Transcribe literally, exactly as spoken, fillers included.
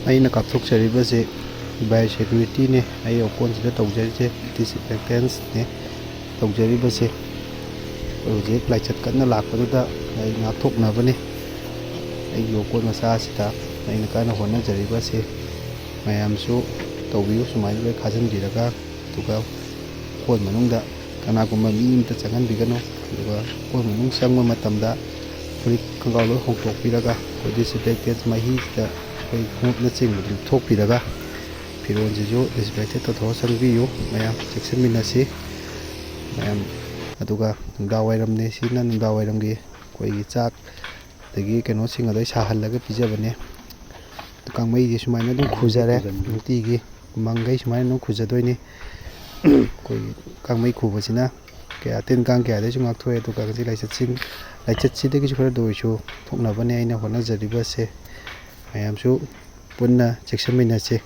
ꯑꯩꯅ ꯀꯥꯞꯊꯣꯛꯆꯔꯤꯕꯁꯦ ꯕꯥꯏꯑꯣ ꯁꯦꯀ꯭ꯌꯨꯔꯤꯇꯤꯅꯦ꯫ ꯑꯩ ꯑꯣꯀꯣꯟꯁꯤꯗ ꯇꯧꯖꯔꯤꯁꯦ ꯗꯤꯁꯏꯟꯐꯦꯛꯇꯦꯟꯁꯅꯦ ꯇꯧꯖꯔꯤꯕꯁꯦ꯫ ꯑꯩꯈꯣꯏ ꯍꯧꯖꯤꯛ ꯂꯥꯏꯆꯠ ꯀꯟꯅ ꯂꯥꯛꯄꯗꯨꯗ ꯑꯩ ꯉꯥꯛꯊꯣꯛꯅꯕꯅꯤ꯫ ꯑꯩꯒꯤ ꯑꯣꯀꯣꯟ ꯃꯆꯥꯁꯤꯗ ꯑꯩꯅ ꯀꯟꯅ ꯍꯣꯠꯅꯖꯔꯤꯕꯁꯦ ꯃꯌꯥꯝꯁꯨ ꯇꯧꯕꯤꯌꯨ꯫ ꯁꯨꯃꯥꯏꯅ ꯂꯣꯏ ꯈꯥꯖꯤꯟꯕꯤꯔꯒ, ꯑꯗꯨꯒ ꯑꯣꯀꯣꯟ ꯃꯅꯨꯡꯗ ꯀꯅꯥꯒꯨꯝꯕ ꯃꯤ ꯑꯃꯇ ꯆꯪꯍꯟꯕꯤꯒꯅꯨ꯫ ꯑꯗꯨꯒ ꯑꯣꯀꯣꯟ ꯃꯅꯨꯡ ꯆꯪꯕ ꯃꯇꯝꯗ ꯐꯨꯔꯤꯠ ꯈꯣꯡꯒ꯭ꯔꯥꯎ ꯂꯣꯏ ꯍꯣꯡꯗꯣꯛꯄꯤꯔꯒ ꯑꯩꯈꯣꯏ ꯗꯤꯁꯏꯟꯐꯦꯛꯇꯦꯟ ꯃꯍꯤꯁꯤꯗ ꯑꯩꯈꯣꯏ ꯈꯣꯡꯎꯞꯅꯆꯤꯡꯕꯗꯨ ꯂꯤꯠꯊꯣꯛꯄꯤꯔꯒ ꯐꯤꯔꯣꯜꯁꯤꯁꯨ ꯗꯤꯁꯏꯟꯐꯦꯛꯇꯦꯟ ꯇꯧꯊꯣꯛꯑ ꯆꯪꯕꯤꯌꯨ꯫ ꯃꯌꯥꯝ ꯆꯦꯛꯁꯤꯟꯃꯤꯟꯅꯁꯤ꯫ ꯃꯌꯥꯝ, ꯑꯗꯨꯒ ꯅꯨꯡꯗꯥꯡ ꯋꯥꯏꯔꯝꯅꯤ, ꯁꯤꯅ ꯅꯨꯡꯗꯥꯡ ꯋꯥꯏꯔꯝꯒꯤ ꯑꯩꯈꯣꯏꯒꯤ ꯆꯥꯛ ꯑꯗꯒꯤ ꯀꯩꯅꯣꯁꯤꯡ ꯑꯗꯣ ꯑꯩ ꯁꯥꯍꯜꯂꯒ ꯄꯤꯖꯕꯅꯦ꯫ ꯑꯗꯨ ꯀꯥꯡꯃꯩꯗꯤ ꯁꯨꯃꯥꯏꯅ ꯑꯗꯨꯝ ꯈꯨꯖꯔꯦ, ꯅꯨꯡꯇꯤꯒꯤ ꯎꯃꯪꯈꯩ ꯁꯨꯃꯥꯏꯅ ꯑꯗꯨꯝ ꯈꯨꯖꯗꯣꯏꯅꯤ꯫ ꯑꯩꯈꯣꯏ ꯀꯥꯡꯃꯩ ꯈꯨꯕꯁꯤꯅ ꯀꯌꯥ, ꯇꯤꯟ ꯀꯥꯡ ꯀꯌꯥꯗꯒꯤꯁꯨ ꯉꯥꯛꯊꯣꯛꯑꯦ꯫ ꯑꯗꯨꯒ ꯍꯧꯖꯤꯛ ꯂꯥꯏꯆꯠꯁꯤꯡ, ꯂꯥꯏꯆꯠꯁꯤꯗꯒꯤꯁꯨ ꯈꯔꯗ ꯑꯣꯏꯔꯁꯨ ꯊꯣꯛꯅꯕꯅꯦ ꯑꯩꯅ ꯍꯣꯠꯅꯖꯔꯤꯕꯁꯦ꯫ ꯃꯌꯥꯝꯁꯨ ꯄꯨꯟꯅ ꯆꯦꯛꯁꯤꯟꯃꯤꯟꯅꯁꯤ꯫